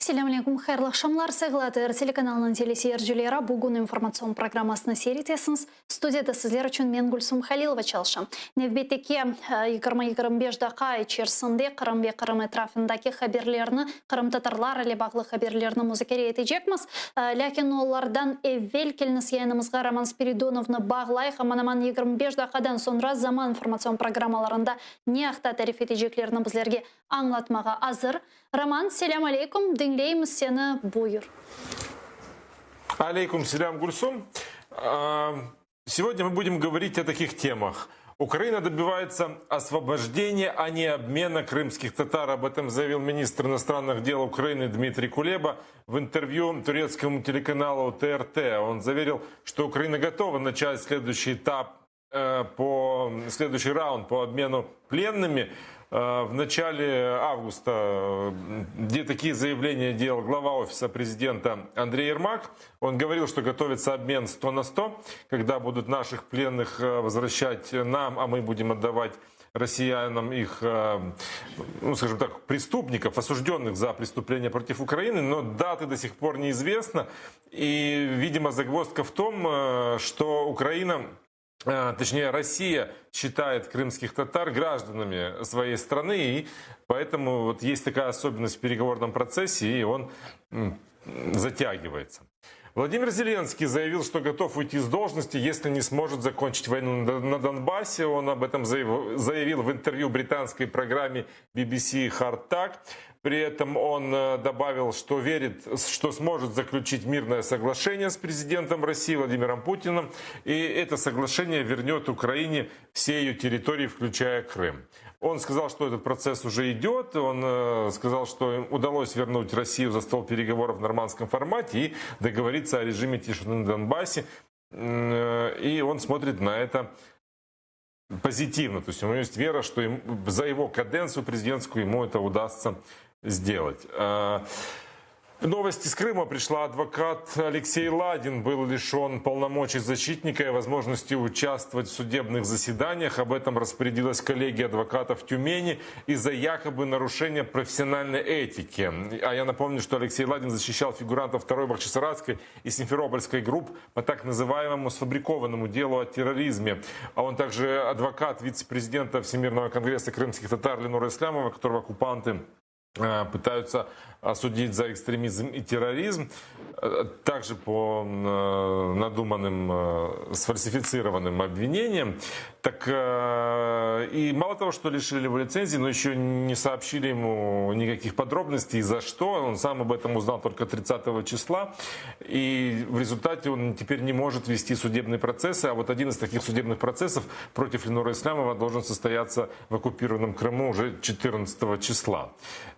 Selâm aleyküm, hayırlı aqşamlar, sayğılı ATR telekanalınıñ teleseyircileri. Bugün informatsion programmasını seyir etesiñiz. Studiyada sizler içün men, Gülsum Halilova, çalışam. Nevbetteki 20-25 daqqa içerisinde Qırım ve Qırım etrafındaki haberlerni, qırımtatarlar ile bağlı haberlerni muzakere etecekmiz. Lâkin olardan evel keliñiz yayınımızğa Roman Spiridonovnı bağlayıq. Aman-aman 25 daqqadan soñra Zaman informatsion programmalarında ne aqta tarif eteceklerini bizlerge añlatmağa azır. Roman, selâm aleyküm, diñleymiz seni, buyur. Aleyküm selâm, Gülsum. Сегодня мы будем говорить о таких темах. Украина добивается освобождения, а не обмена крымских татар. Об этом заявил министр иностранных дел Украины Дмитрий Кулеба в интервью турецкому телеканалу ТРТ. Он заверил, что Украина готова начать следующий этап Э, по следующий раунд по обмену пленными э, в начале августа, э, где такие заявления делал глава офиса президента Андрей Ермак. Он говорил, что готовится обмен 100 на 100, когда будут наших пленных возвращать нам, а мы будем отдавать россиянам их, ну, скажем так, преступников, осужденных за преступления против Украины, но даты до сих пор неизвестно. И, видимо, загвоздка в том, что Украина точнее, Россия считает крымских татар гражданами своей страны, и поэтому вот есть такая особенность в переговорном процессе, и он затягивается. Владимир Зеленский заявил, что готов уйти с должности, если не сможет закончить войну на Донбассе. Он об этом заявил в интервью британской программе BBC Hard Talk. При этом он э, добавил, что верит, что сможет заключить мирное соглашение с президентом России Владимиром Путиным. И это соглашение вернет Украине все ее территории, включая Крым. Он сказал, что этот процесс уже идет. Он э, сказал, что удалось вернуть Россию за стол переговоров в нормандском формате и договориться о режиме тишины на Донбассе. Э, и он смотрит на это позитивно. То есть у него есть вера, что за его каденцию президентскую ему это удастся сделать. Э, новость из Крыма пришла. Адвокат Алексей Ладин был лишен полномочий защитника и возможности участвовать в судебных заседаниях. Об этом распорядилась коллегия адвокатов в Тюмени из-за якобы нарушения профессиональной этики. А я напомню, что Алексей Ладин защищал фигурантов второй Бахчисарайской и Симферопольской групп по так называемому сфабрикованному делу о терроризме. А он также адвокат вице-президента Всемирного конгресса крымских татар Ленура Ислямова, которого оккупанты Э, пытаются осудить за экстремизм и терроризм, э, также по э, надуманным, сфальсифицированным обвинениям. Так и мало того, что лишили его лицензии, но еще не сообщили ему никаких подробностей, за что. Он сам об этом узнал только 30 числа. И в результате он теперь не может вести судебные процессы. А вот один из таких судебных процессов против Ленура Ислямова должен состояться в оккупированном Крыму уже 14 числа.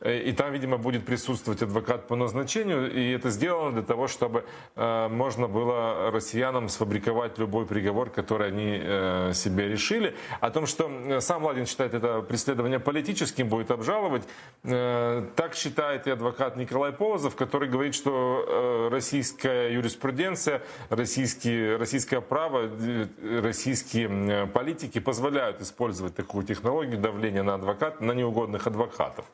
И там, видимо, будет присутствовать адвокат по назначению. И это сделано для того, чтобы э, можно было россиянам сфабриковать любой приговор, который они э, себе решили. О том, что э, сам Ладин считает это преследование политическим, будет обжаловать, так считает и адвокат Николай Полозов, который говорит, что российская юриспруденция, российские, российское право, российские политики позволяют использовать такую технологию давления на адвоката, на неугодных адвокатов.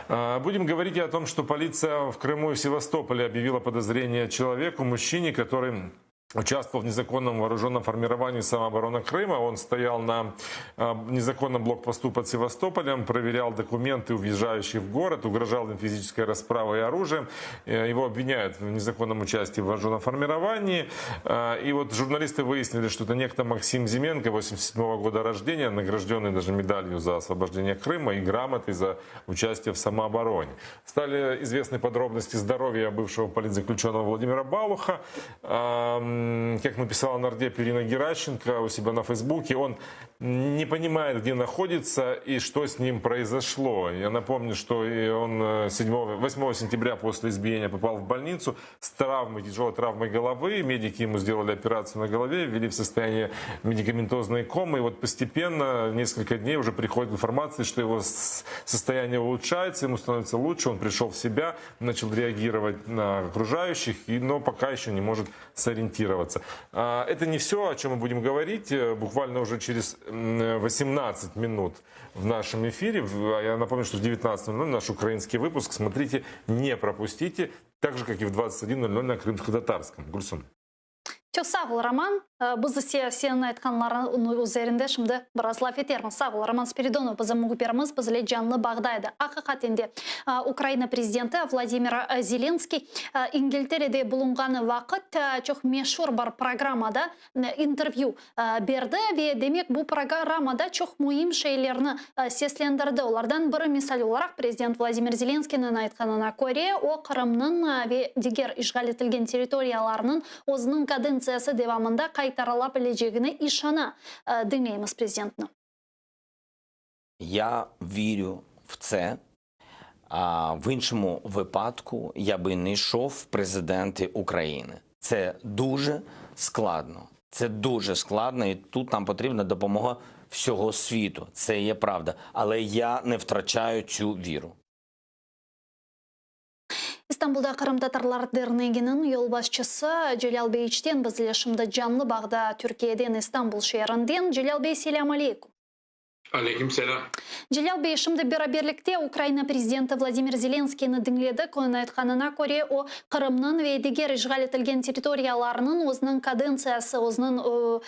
Будем говорить и о том, что полиция в Крыму и в Севастополе объявила подозрение человеку, мужчине, который участвовал в незаконном вооруженном формировании самообороны Крыма. Он стоял на а, незаконном блокпосту под Севастополем, проверял документы въезжающих в город, угрожал им физической расправой и оружием. Э, его обвиняют в незаконном участии в вооруженном формировании. А, и вот журналисты выяснили, что это некто Максим Зименко, 87 года рождения, награжденный даже медалью за освобождение Крыма и грамотой за участие в самообороне. Стали известны подробности здоровья бывшего политзаключенного Владимира Балуха как написала нардеп Ирина Геращенко у себя на Фейсбуке, он не понимает, где находится и что с ним произошло. Я напомню, что он 7, э, 8 сентября после избиения попал в больницу с травмой, тяжелой травмой головы. Медики ему сделали операцию на голове, ввели в состояние медикаментозной комы. И вот постепенно, несколько дней уже приходит информация, что его состояние улучшается, ему становится лучше, он пришел в себя, начал реагировать на окружающих, но пока еще не может сориентироваться. баллотироваться. Это не все, о чем мы будем говорить. Буквально уже через 18 минут в нашем эфире. Я напомню, что в 19.00 наш украинский выпуск. Смотрите, не пропустите. Так же, как и в 21.00 на крымско-татарском. Гульсум. Çoq sağ ol, Roman. Biz ise seniñ aytqanlarıñ üzerinde şimdi biraz laf etermiz. Sağ ol, Roman Spiridonov bizim mühbirimiz bizle canlı bağda edi. Aqiqaten de Ukraina prezidenti Vladimir Zelenskiy İngilterede bulunğanı vaqıt çoq meşur bir programmada intervyü berdi ve demek bu programmada çoq müim şeylerni seslendirdi. Olardan biri, misal olaraq, prezident Vladimir Zelenskiyniñ aytqanına köre, o, Qırımnıñ ve diger işğal etilgen territoriyalarnıñ özüniñ kadentsiyası devamında qaytarıla bilecegine işana. Diñleymiz prezidentni. Я вірю в це. А в іншому випадку я би не йшов в президенти України. Це дуже складно. Це дуже складно, і тут нам потрібна допомога всього світу. Це є правда. Але я не втрачаю цю віру. İstanbulda Qırımtatarlar Derneginiñ yolbaşçısı Celâl bey İçten bizle şimdi canlı bağda Türkiyeden, İstanbul şeerinden. Celâl bey, selâm aleyküm. Aleyküm selâm. Celâl bey, şimdi beraberlikte Ukraina prezidenti Vladimir Zelenskiyni diñledik. Onıñ aytqanına köre, o, Qırımnıñ ve diger işğal etilgen territoriyalarnıñ özüniñ kadentsiyası, özüniñ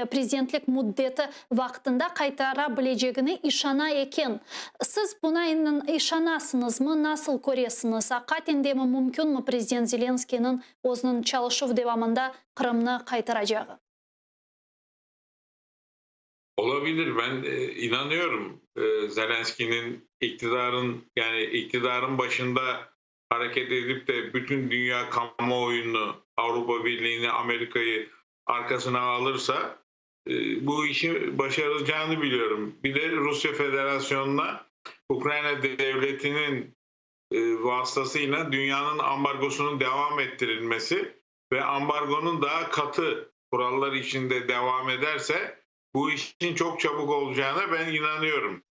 prezidentlik müddeti vaqtında qaytara bilecegine işana eken. Siz buña işanasıñızmı, nasıl köresiñiz, aqiqaten de mümkünmi prezident Zelenskiyniñ özüniñ çalışuv devamında Qırımnı qaytaracağı? Olabilir. Ben inanıyorum Zelenskiy'nin iktidarın yani iktidarın başında hareket edip de bütün dünya kamuoyunu, Avrupa Birliği'ni, Amerika'yı arkasına alırsa bu işi başaracağını biliyorum. Bir de Rusya Federasyonu'na Ukrayna devletinin vasıtasıyla dünyanın ambargosunun devam ettirilmesi ve ambargonun daha katı kurallar içinde devam ederse bu işin çok çabuk olacağına ben inanıyorum.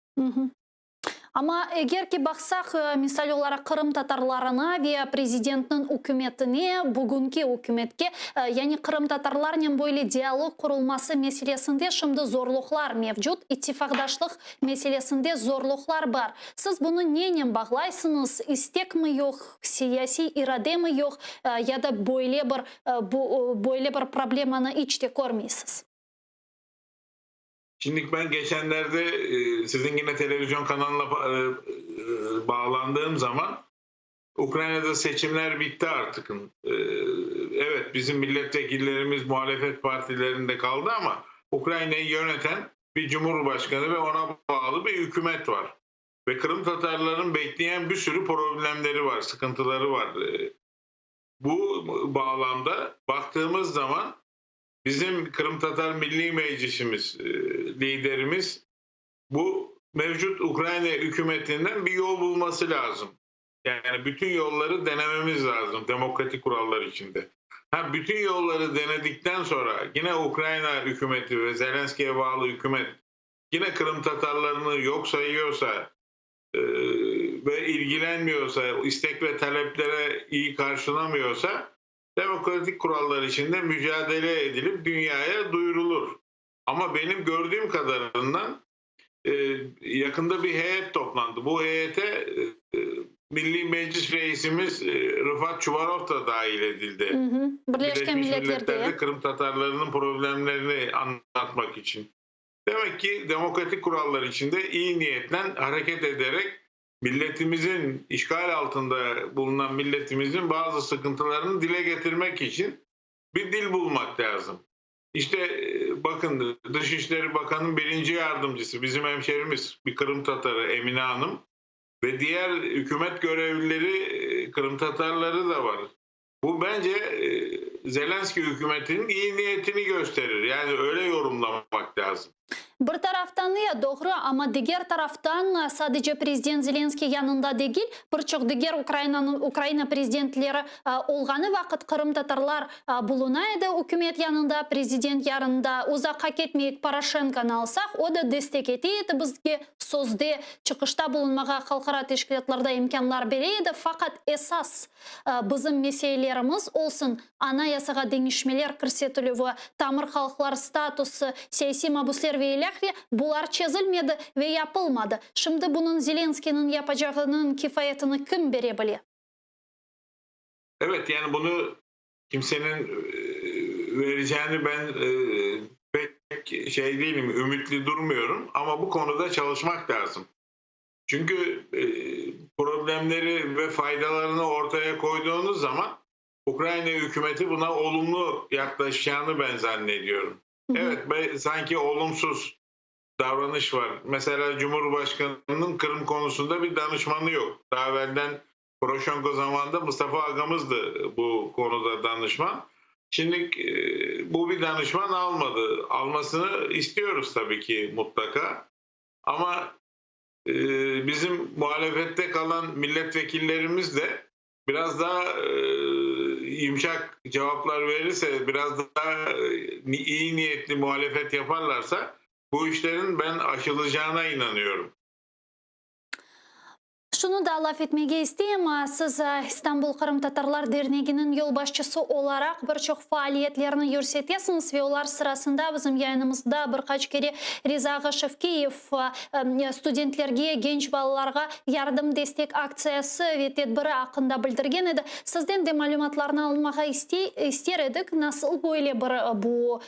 Amma eger ki baqsaq, misal olaraq qırımtatarlarına ve prezidentniñ ükümetine, bugünki ükümetke, yani qırımtatarlarnen böyle dialog qurulması meselesinde şimdi zorluqlar mevcut, ittifaqdaşlıq meselesinde zorluqlar bar. Siz bunı nenen bağlaysıñız? İstekmi yoq, siyasiy irademi yoq ya da böyle bir böyle bir problemanı iç te körmeysiz? Şimdi ben geçenlerde sizin yine televizyon kanalına bağlandığım zaman Ukrayna'da seçimler bitti artık. Evet bizim milletvekillerimiz muhalefet partilerinde kaldı ama Ukrayna'yı yöneten bir cumhurbaşkanı ve ona bağlı bir hükümet var. Ve Kırım Tatarların bekleyen bir sürü problemleri var, sıkıntıları var. Bu bağlamda baktığımız zaman bizim Kırım Tatar Milli Meclisimiz, liderimiz bu mevcut Ukrayna hükümetinden bir yol bulması lazım. Yani bütün yolları denememiz lazım demokratik kurallar içinde. Ha, bütün yolları denedikten sonra yine Ukrayna hükümeti ve Zelenski'ye bağlı hükümet yine Kırım Tatarlarını yok sayıyorsa ve ilgilenmiyorsa, istek ve taleplere iyi karşılamıyorsa demokratik kurallar içinde mücadele edilip dünyaya duyurulur. Ama benim gördüğüm kadarından yakında bir heyet toplandı. Bu heyete Milli Meclis Reisimiz Rıfat Çubarov da dahil edildi. Birleşken Birleşmiş Milletler'de. Milletler'de Kırım Tatarlarının problemlerini anlatmak için. Demek ki demokratik kurallar içinde iyi niyetle hareket ederek milletimizin işgal altında bulunan milletimizin bazı sıkıntılarını dile getirmek için bir dil bulmak lazım. İşte bakın Dışişleri Bakanı'nın birinci yardımcısı bizim hemşerimiz bir Kırım Tatarı Emine Hanım ve diğer hükümet görevlileri Kırım Tatarları da var. Bu bence Zelenski hükümetinin iyi niyetini gösterir. Yani öyle yorumlamak lazım. Bir taraftan, e, doğru, amma diger taraftan, sadece prezident Zelenskıy yanında degil, bir çoq diger Ukrainanıñ, Ukraina prezidentleri olğanı vaqıt qırımtatarlar buluna edi ükümet yanında, prezident yarında. Uzaqqa ketmeyik, Poroşenkonı alsaq, o da destek ete edi bizge, sözde çıqışta bulunmağa halqara teşkilâtlarda imkânlar bere edi, faqat esas bizim meselelerimiz olsun, Anayasağa deñişmeler kirsetilüvi, tamır halqlar statusı, siyasiy mabüsler ve ilâhre, bular çezilmedi ve yapılmadı. Şimdi bunıñ Zelenskıynıñ yapacağınıñ kifayetini kim bere bile? Evet, yani bunı kimseniñ vereceğini ben pek şey değilim, ümitli durmuyorum, ama bu konuda çalışmaq lazım. Çünkü problemleri ve faydalarını ortaya koyduğunuz zaman Ukrayna hükümeti buna olumlu yaklaşacağını ben zannediyorum. Evet, sanki olumsuz davranış var. Mesela Cumhurbaşkanı'nın Kırım konusunda bir danışmanı yok. Daha evvelden Poroşenko zamanında Mustafa Agamızdı bu konuda danışman. Şimdi bu bir danışman almadı. Almasını istiyoruz tabii ki mutlaka. Ama bizim muhalefette kalan milletvekillerimiz de biraz daha yumuşak cevaplar verirse, biraz daha iyi niyetli muhalefet yaparlarsa bu işlerin ben aşılacağına inanıyorum. Şunı da laf etmege isteyim, siz İstanbul qırımtatarlar derneginiñ yolbaşçısı olaraq bir çoq faaliyetlerni yürsetesiñiz ve olar sırasında bizim yayınımızda bir qaç kere Riza ağa Şevkiyev studentlerge, genç balalarğa yardım destek aktsiyası ve tedbiri aqqında bildirgen edi. Sizden de malümatlarnı almağa ister edik, nasıl böyle bir bu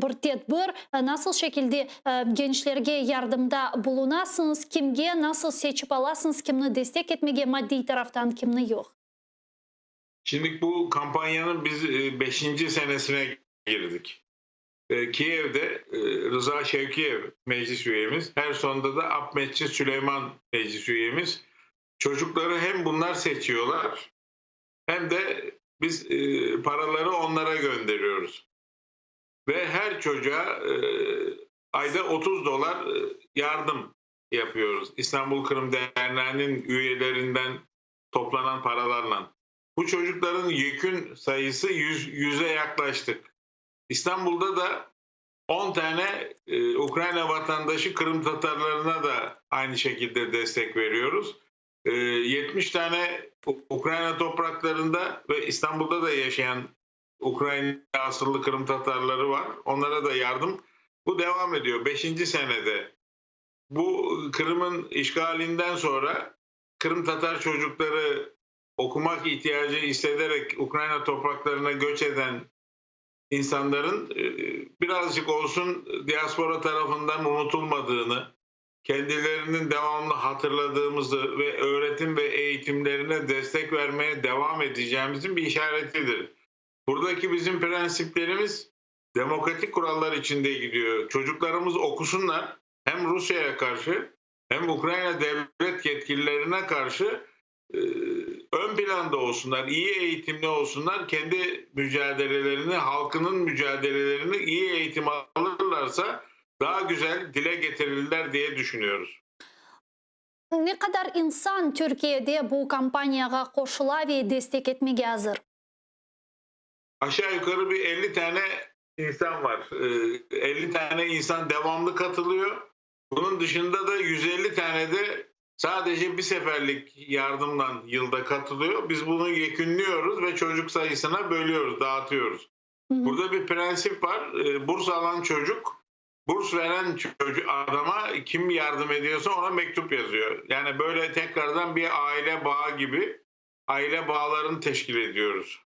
bir tedbir, nasıl şekilde gençlerge yardımda bulunasıñız, kimge, nasıl seçip alasıñız, kimni destek etmege maddiy taraftan, kimni yoq? Şimdi bu kampanyanın biz beşinci senesine girdik. Kiyevde Rıza Şevkiyev meclis üyemiz, Hersonda da Apmetçi Süleyman meclis üyemiz. Çocukları hem bunlar seçiyorlar, hem de biz paraları onlara gönderiyoruz. Ve her çocuğa ayda 30 dolar yardım yapıyoruz. İstanbul Kırım Derneği'nin üyelerinden toplanan paralarla. Bu çocukların yekün sayısı 100'e yaklaştık. İstanbul'da da 10 tane Ukrayna vatandaşı Kırım Tatarlarına da aynı şekilde destek veriyoruz. 70 tane Ukrayna topraklarında ve İstanbul'da da yaşayan Ukrayna asıllı Kırım Tatarları var. Onlara da yardım. Bu devam ediyor. 5. senede bu Kırım'ın işgalinden sonra Kırım Tatar çocukları okumak ihtiyacı hissederek Ukrayna topraklarına göç eden insanların birazcık olsun diaspora tarafından unutulmadığını, kendilerinin devamlı hatırladığımızı ve öğretim ve eğitimlerine destek vermeye devam edeceğimizin bir işaretidir. Buradaki bizim prensiplerimiz demokratik kurallar içinde gidiyor. Çocuklarımız okusunlar hem Rusya'ya karşı hem Ukrayna devlet yetkililerine karşı ön planda olsunlar, iyi eğitimli olsunlar, kendi mücadelelerini, halkının mücadelelerini iyi eğitim alırlarsa daha güzel dile getirirler diye düşünüyoruz. Ne qadar insan Türkiye'de bu kampaniyağa qoşula ve destek etmege azır? Aşağı yukarı bir 50 tane insan var. 50 tane insan devamlı katılıyor. Bunun dışında da 150 tane de sadece bir seferlik yardımla yılda katılıyor. Biz bunu yekünlüyoruz ve çocuk sayısına bölüyoruz, dağıtıyoruz. Burada bir prensip var. Burs alan çocuk, burs veren çocuk adama kim yardım ediyorsa ona mektup yazıyor. Yani böyle tekrardan bir aile bağı gibi aile bağlarını teşkil ediyoruz.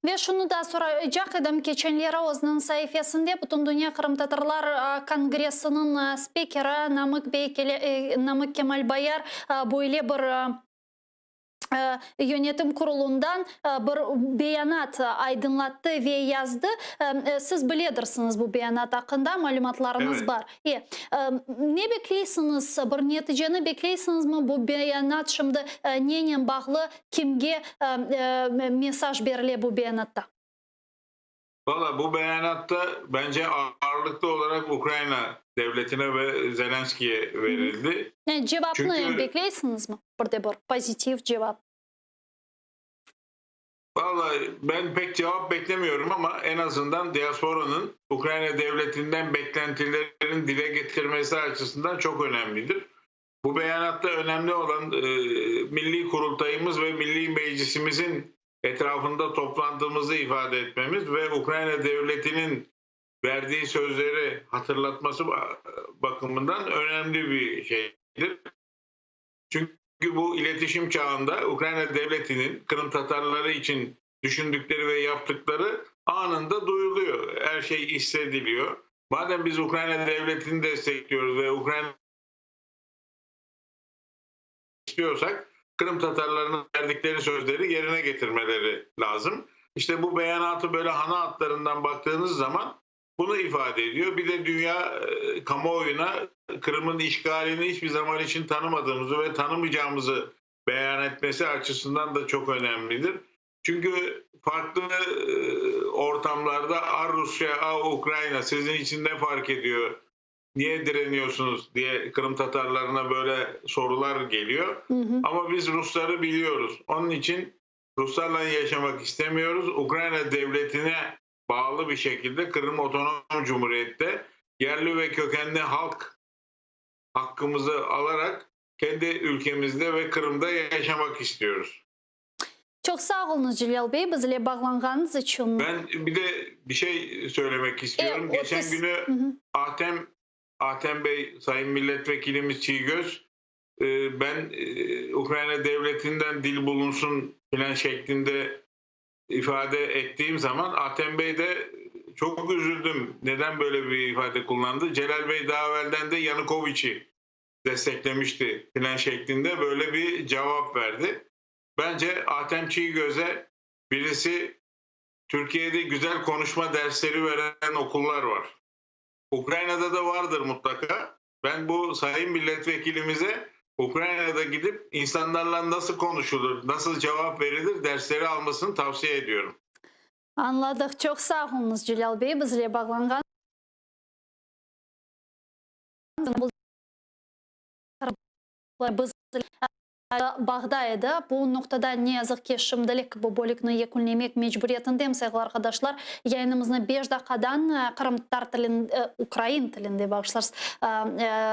Ve şunı da soracaq edim, keçenleri özüniñ saifesinde Bütündünya qırımtatarlar kongressiniñ spikeri Namık bey Namık Kemal Bayar böyle bir yönetim qurulundan bir beyanat aydınlattı ve yazdı. Siz biledirsiñiz bu beyanat aqqında, malümatlarıñız bar. Ne bekleysiñiz, bir neticeni bekleysiñizmi, bu beyanat şimdi nenen bağlı, kimge mesaj berile bu beyanatta? Valla bu beyanatta bence ağırlıklı olarak Ukrayna devletine ve Zelenski'ye verildi. Yani cevapnı Çünkü- bekleysiñizmi? Bir de bir pozitiv cevap. Vallahi ben pek cevap beklemiyorum ama en azından diasporanın Ukrayna devletinden beklentilerin dile getirmesi açısından çok önemlidir. Bu beyanatta önemli olan e, milli kurultayımız ve milli meclisimizin etrafında toplandığımızı ifade etmemiz ve Ukrayna devletinin verdiği sözleri hatırlatması bakımından önemli bir şeydir. Çünkü bu iletişim çağında Ukrayna devletinin Kırım Tatarları için düşündükleri ve yaptıkları anında duyuluyor. Her şey hissediliyor. Madem biz Ukrayna devletini destekliyoruz ve Ukrayna istiyorsak Kırım Tatarlarının verdikleri sözleri yerine getirmeleri lazım. İşte bu beyanatı böyle hana hatlarından baktığınız zaman bunu ifade ediyor. Bir de dünya e, kamuoyuna Kırım'ın işgalini hiçbir zaman için tanımadığımızı ve tanımayacağımızı beyan etmesi açısından da çok önemlidir. Çünkü farklı e, ortamlarda a Rusya, a Ukrayna sizin için ne fark ediyor? Niye direniyorsunuz diye Kırım Tatarlarına böyle sorular geliyor. Hı hı. Ama biz Rusları biliyoruz. Onun için Ruslarla yaşamak istemiyoruz. Ukrayna devletine bağlı bir şekilde Kırım Otonom Cumhuriyet'te yerli ve kökenli halk hakkımızı alarak kendi ülkemizde ve Kırım'da yaşamak istiyoruz. Çoq sağ oluñız, Celâl bey, bizle bağlanğanıñız içün. Ben bir de bir şey söylemek istiyorum. E, Geçen 30 günü Hı hı. Ahtem Ahtem Bey, Sayın Milletvekilimiz Çiğgöz, e, ben e, Ukrayna devletinden dil bulunsun filan şeklinde ifade ettiğim zaman Ahtem Bey de çok üzüldüm. Neden böyle bir ifade kullandı? Celal Bey daha evvelden de Yanukovic'i desteklemişti filan şeklinde böyle bir cevap verdi. Bence Ahtem Çiğgöz'e birisi Türkiye'de güzel konuşma dersleri veren okullar var. Ukrayna'da da vardır mutlaka. Ben bu sayın milletvekilimize Ukrayna'da gidip insanlarla nasıl konuşulur, nasıl cevap verilir dersleri almasını tavsiye ediyorum. Añladıq. Çoq sağ oluñız, Celâl bey, bizle bağlanğan. Biz bağda edi. Bu noqtada, ne yazıq ki, şimdilik bu bölükni yekünlemek mecburiyetindem, sayğılı arqadaşlar. Yayınımıznı beş daqqadan qırımtatar tilinde, ukrain tilinde, bağışlarsız,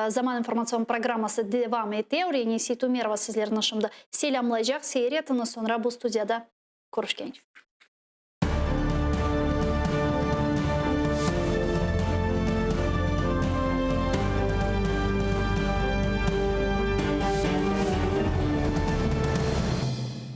Zaman informatsion programması devam ete. Ureniye Seytumerova sizlerni şimdi selâmlaycaq. Seyir etiñiz, soñra bu studiyada körüşkence.